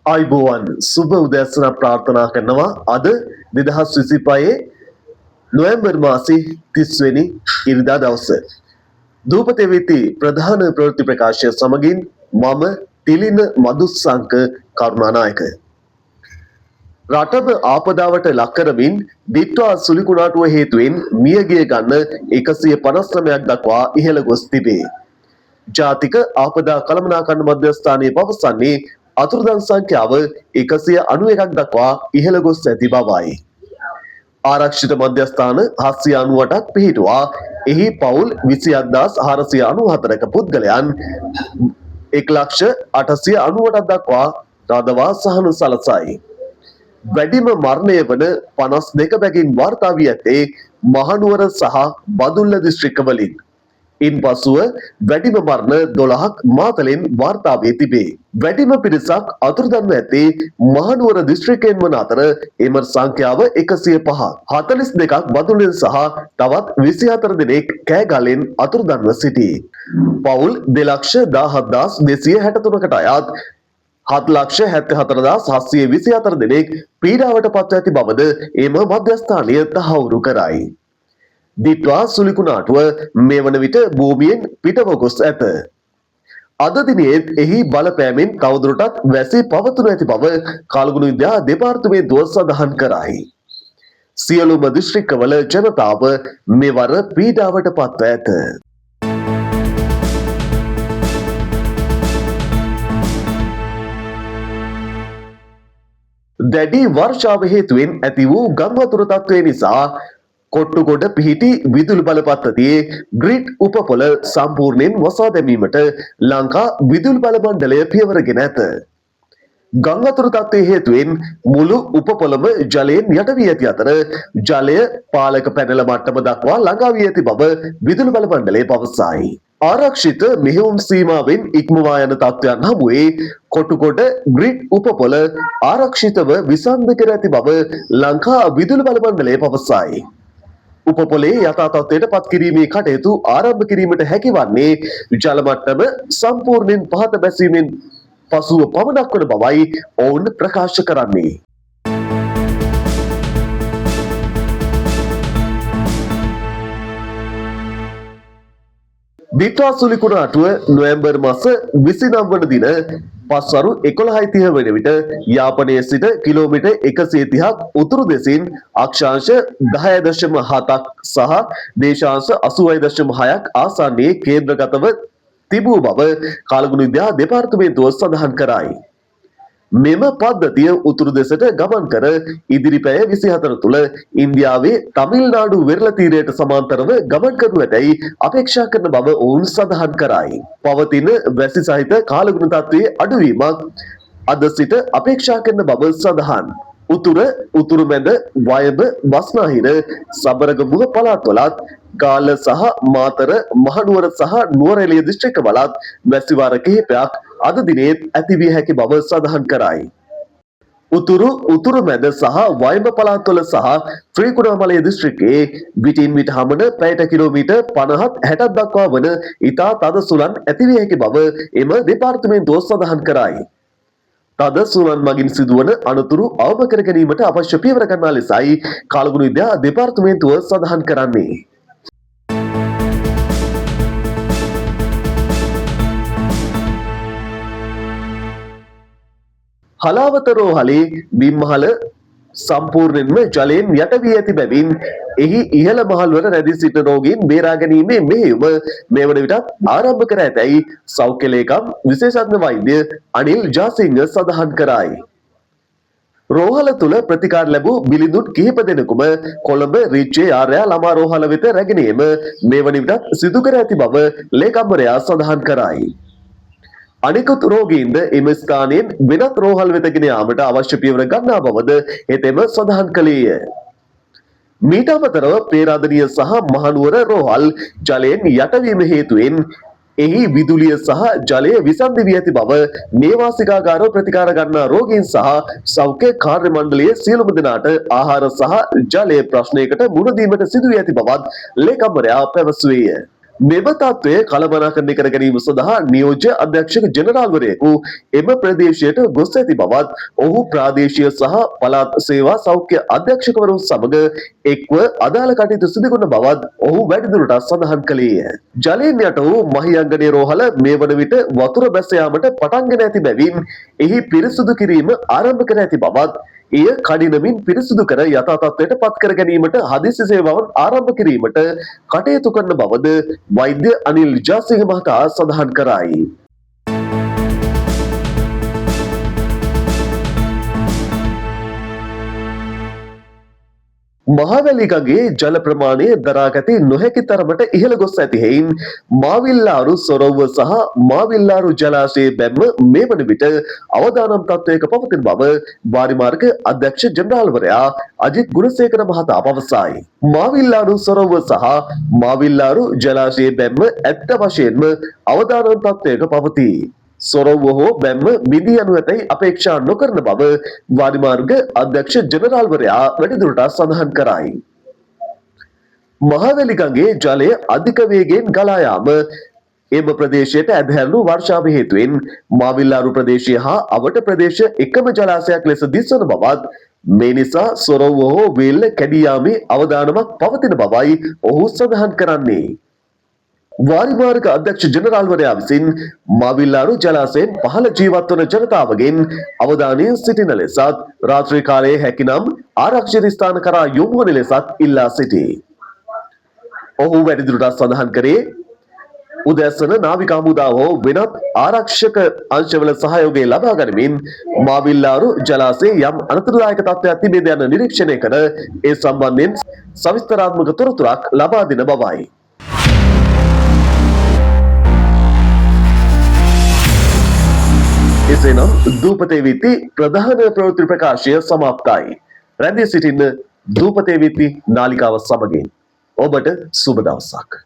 ආයුබෝවන්, සුබ උදෑසන ප්‍රාර්ථනා කරනවා. අද 2025 නොවැම්බර් මාසේ 30 වෙනි ඉරිදා දවස. දූපතේ වෙති ප්‍රධාන ප්‍රවෘත්ති ප්‍රකාශය සමගින් මම තිලින මදුස්සංක කරුණානායක. රටම ආපදාවට ලක් කරමින් දිත්වා සුලිකුණාටුව හේතුවෙන් මියගිය ගන්න 159ක් දක්වා ඉහළ ගොස් තිබේ. ජාතික ආපදා කළමනාකරණ මධ්‍යස්ථානයේ පවසන්නේ අතුරුදන් සංඛ්‍යාව 191ක් දක්වා ඉහළ ගොස් ඇති බවයි. ආරක්ෂිත මධ්‍යස්ථාන 798ක් පිහිටුවා එහි පවුල් 27494ක පුද්ගලයන් 1,0898ක් දක්වා රඳවා සහන සලසයි. වැඩිම මරණය වන 52 බැගින් වාර්තා වී ඇත්තේ මහනුවර සහ බදුල්ල දිස්ත්‍රික්කවලින්. ඉන්පසුව වැඩිම මරණ 12ක් මාතලෙන් වාර්තා වී තිබේ. වැඩිම පිරිසක් අතුරුදන්ව ඇත්තේ මහනුවර දිස්ත්‍රික්කයෙන් වන අතර එම සංඛ්‍යාව 105ක්. 42ක් බදුල්ලෙන් සහ තවත් 24 දෙනෙක් කෑගල්ලෙන් අතුරුදන්ව සිටී. පවුල් 2,17,263කට අයත් 7,74,724 දෙනෙක් පීඩාවට පත්ව ඇති බවද එම මධ්‍යස්ථානය තහවුරු කරයි. දිත්වා සුලිකුණාටුව මේ වන විට භූමියෙන් පිටව ගොස් ඇත. අද දිනයේත් එහි බලපෑමෙන් තවදුරටත් වැසි පවතුන ඇති බව කාලගුණ විද්‍යා දෙපාර්තමේන්තුව සඳහන් කරයි. සියලුම දිස්ත්‍රික්කවල ජනතාව මෙවර පීඩාවට පත්ව ඇත. දැඩි වර්ෂාව හේතුවෙන් ඇති වූ ගංවතුර තත්ත්වය නිසා කොට්ටුගොඩ පිහිටි විදුලි බල පද්ධතියේ ග්‍රිඩ් උපපොළ සම්පූර්ණයෙන් වසා දැමීමට ලංකා විදුලි බල මණ්ඩලය පියවරගෙන ඇත. ගංවතුර තත්ත්වය හේතුවෙන් මුළු උපපොළම ජලයෙන් යට වී ඇති අතර ජලය පාලක පැනල මට්ටම දක්වා ළඟා වී ඇති බව විදුලි බල මණ්ඩලය පවසයි. ආරක්ෂිත මෙහෙයුම් සීමාවෙන් ඉක්මවා යන තත්ත්වයන් හමුවේ කොටුගොඩ ග්‍රිඩ් උපපොළ ආරක්ෂිතව විසන්ධි කර ඇති බව ලංකා විදුලි බල මණ්ඩලය පවසයි. උපපොලේ යථා තත්ත්වයට පත් කිරීමේ කටයුතු ආරම්භ කිරීමට හැකිවන්නේ ජල මට්ටම සම්පූර්ණයෙන් පහත බැසීමෙන් පසුව පමණක් වන බවයි ඔවුන් ප්‍රකාශ කරන්නේ. දිත්වා සුලිකුණාටුව නොවැම්බර් මාස 29 වන දින පස්වරු 11:30 වන විට යාපනයේ සිට කිලෝමීටර් 130ක් උතුරු දෙසින් අක්ෂාංශ 10.7ක් සහ දේශාංශ 86.6ක් ආසන්නයේ කේන්ද්‍රගතව තිබූ බව කාලගුණ විද්‍යා දෙපාර්තමේන්තුව සඳහන් කරයි. මෙම පද්ධතිය උතුරු දෙසට ගමන් කර ඉදිරි පැය 24 තුළ ඉන්දියාවේ තමිල්නාඩු වෙරළ තීරයට සමාන්තරව ගමන් කරනු ඇතැයි අපේක්ෂා කරන බව ඔවුන් සඳහන් කරයි. පවතින වැසි සහිත කාලගුණ තත්ත්වයේ අඩුවීමක් අද සිට අපේක්ෂා කරන බව සඳහන්. උතුර, උතුරු මැද, වයඹ, බස්නාහිර, සබරගමුව පළාත්වලත් ගාල්ල සහ මාතර, මහනුවර සහ නුවරඑළිය දිස්ත්‍රික්කවලත් වැසිවාර කිහිපයක් අද දිනේත් ඇතිවිය හැකි බව සඳහන් කරයි. උතුරු, උතුරු මැද සහ වයඹ පළාත්වල සහ ත්‍රිකුණාමලය දිස්ත්‍රික්කයේ විටින් විට හමන පැයට කිලෝමීටර් 50ත් 60ක් දක්වා වන ඉතා තද සුළං ඇතිවිය හැකි බව එම දෙපාර්තමේන්තුව සඳහන් කරයි. තද සුළං මගින් සිදුවන අනතුරු අවම කර ගැනීමට අවශ්‍ය පියවර ගන්නා ලෙසයි කාලගුණ විද්‍යා දෙපාර්තමේන්තුව සඳහන් කරන්නේ. හලාවත රෝහලේ බිම්මහල සම්පූර්ණයෙන්ම ජලයෙන් යට වී ඇති බැවින් එහි ඉහළ මහල්වල රැඳී සිටින රෝගීන් බේරා ගැනීමේ මෙහෙයුම මේ වන විටත් ආරම්භ කර ඇතැයි සෞඛ්‍ය ලේකම් විශේෂඥ වෛද්‍ය අනිල් ජාසිංහ සඳහන් කරයි. රෝහල තුළ ප්‍රතිකාර ලැබූ බිලිඳුන් කිහිප දෙනෙකුම කොළඹ රිච්චේ ආර්යා ළමා රෝහල වෙත රැගෙන ඒම මේ වන විටත් සිදු කර ඇති බව ලේකම්වරයා සඳහන් කරයි. අනෙකුත් රෝගීන්ද එම ස්ථානයෙන් වෙනත් රෝහල් වෙත ගෙන යාමට අවශ්‍ය පියවර ගන්නා බවද හෙතෙම සඳහන් කළේය. මීට අමතරව පේරාදෙණිය සහ මහනුවර රෝහල් ජලයෙන් යටවීම හේතුවෙන් එහි විදුලිය සහ ජලය විසන්ධි වී ඇති බව නේවාසිකාගාර ප්‍රතිකාර ගන්නා රෝගීන් සහ සෞඛ්‍ය කාර්ය මණ්ඩලයේ සියලුම දෙනාට ආහාර සහ ජලය ප්‍රශ්නයකට මුහුණ දීමට සිදු වී ඇති බවත් ලේකම්වරයා පැවසුවේය. මෙම තත්ත්වය කළමනාකරණය කර ගැනීම සඳහා නියෝජ්‍ය අධ්‍යක්ෂක ජෙනරාල්වරයෙකු එම ප්‍රදේශයට ගොස් ඇති බවත් ඔහු ප්‍රාදේශීය සහ පළාත් සේවා සෞඛ්‍ය අධ්‍යක්ෂකවරුන් සමග එක්ව අදාළ කටයුතු සිදු කරන බවත් ඔහු වැඩිදුරටත් සඳහන් කළේය. ජලයෙන් යට වූ මහියංගනේ රෝහල මේ වන විට වතුර බැස යාමට පටන්ගෙන ඇති බැවින් එහි පිරිසුදු කිරීම ආරම්භ කර ඇති බවත් එය කඩිනමින් පිරිසුදු කර යථා තත්ත්වයට පත් කර ගැනීමට හදිසි සේවාවන් ආරම්භ කිරීමට කටයුතු කරන බවද වෛද්‍ය අනිල් ජාසිංහ මහතා සඳහන් කරයි. මහවැලි ගඟේ ජල ප්‍රමාණය දරාගත නොහැකි තරමට ඉහළ ගොස් ඇති හේයින් මාවිල්ලාරු සොරොව්ව සහ මාවිල්ලාරු ජලාශයේ බැම්ම මේ වන විට අවදානම් තත්ත්වයක පවතින බව වාරිමාර්ග අධ්‍යක්ෂ ජෙනරාල්වරයා අජිත් ගුණසේකර මහතා පවසයි. මාවිල්ලාරු සොරොව්ව සහ මාවිල්ලාරු ජලාශයේ බැම්ම ඇත්ත වශයෙන්ම අවදානම් තත්ත්වයක පවතී. සොරොව්ව හෝ බැම්ම මිදී යනු ඇතැයි අපේක්ෂා නොකරන බව වාරිමාර්ග අධ්‍යක්ෂ ජෙනරාල්වරයා වැඩිදුරටත් සඳහන් කරයි. මහවැලි ගඟේ ජලය අධික වේගයෙන් ගලා යාම එම ප්‍රදේශයට ඇදහැරුණු වර්ෂාව හේතුවෙන් මාවිල්ලාරු ප්‍රදේශය හා අවට ප්‍රදේශ එකම ජලාශයක් ලෙස දිස්වන බවත් මේ නිසා සොරොව්ව හෝ වේල්ල කැඩී යාමේ අවදානමක් පවතින බවයි ඔහු සඳහන් කරන්නේ. වාරිමාර්ග අධ්‍යක්ෂ ජෙනරාල්වරයා විසින් මාවිල්ලාරු ජලාශයෙන් පහළ ජීවත් වන ජනතාවගෙන් අවධානයෙන් සිටින ලෙසත් රාත්‍රී කාලයේ හැකිනම් ආරක්ෂිත ස්ථාන කරා යොමු වන ලෙසත් ඉල්ලා සිටී. ඔහු වැඩිදුරටත් සඳහන් කරේ උදෑසන නාවික හමුදාව හෝ වෙනත් ආරක්ෂක අංශවල සහයෝගය ලබා ගනිමින් මාවිල්ලාරු ජලාශයේ යම් අනතුරුදායක තත්ත්වයක් තිබේද යන නිරීක්ෂණය කර ඒ සම්බන්ධයෙන් සවිස්තරාත්මක තොරතුරක් ලබා දෙන බවයි. එසේනම් දූපතේ වීති ප්‍රධාන ප්‍රවෘත්ති ප්‍රකාශය සමාප්තයි. රැඳී සිටින්න දූපතේ වීති නාලිකාව සමගින්. ඔබට සුබ දවසක්.